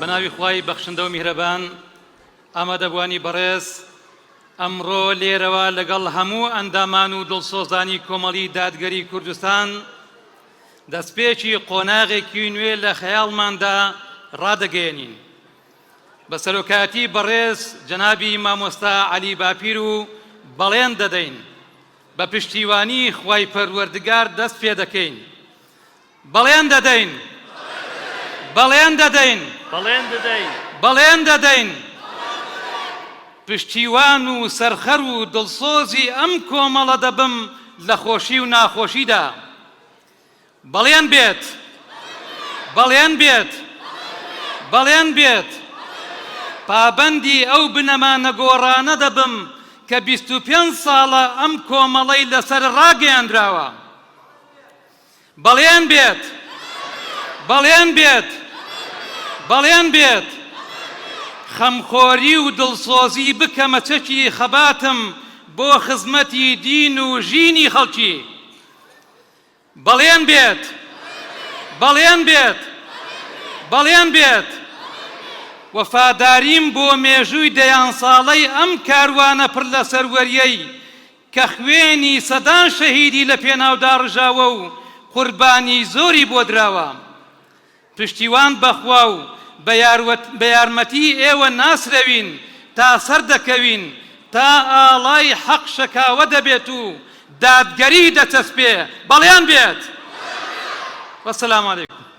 بەناوی خوای بەخشندە و میهرەبان ئامادەبووانی بەڕێز ئەمڕۆ لێرەوە لەگەڵ هەموو ئەندامان و دڵسۆزانی کۆمەڵی دادگەری کوردستان دەستپێکی قۆناغێکی نوێ لە خەیاڵماندا ڕادەگەیەنین بە سەرۆکایەتی بەڕێز جەنابی مامۆستا عەلی باپیر و بەڵێن دەدەین بە پشتیوانی خوای پەروەردگار دەست پێدەکەین بەڵێن دەدەین بەڵێن دەدەین بەڵێن دەدەین بەڵێن دەدەین پشتیوان و سەرخەر و دڵسۆزی ئەم کۆمەڵە دەبم لە خۆشی و ناخۆشیدا بەڵێن بێت بەڵێن بێت بەڵێن بێت پابەندی ئەو بنەما نەگۆڕانە دەبم کە 25 ساڵە ئەم کۆمەڵەی لەسەر ڕاگەیاندراوە. بەڵێن بێت بەڵێن بێت بەڵێن بێت خەمخۆری و دڵسۆزی بکەمە چەکی خەباتم بۆ خزمەتی دین و ژینی خەڵکی. بەڵێن بێت بەڵێن بێت بەڵێن بێت وەفاداریم بۆ مێژووی دەیان ساڵەی ئەم کاروانە پڕ لە سەروەریەی کە خوێنی سەدان شەهیدی لە پێناودا ڕژاوە و قوربانی زۆری بۆ دراوە. پشتیوان بە خوا و بە یارمەتی ئێوە ناسرەوین تا سەردەکەوین، تا ئاڵای حەق شەکاوە دەبێت و دادگەری دەچەسپێ. بەڵێن بێت. وەسەلام علیکم.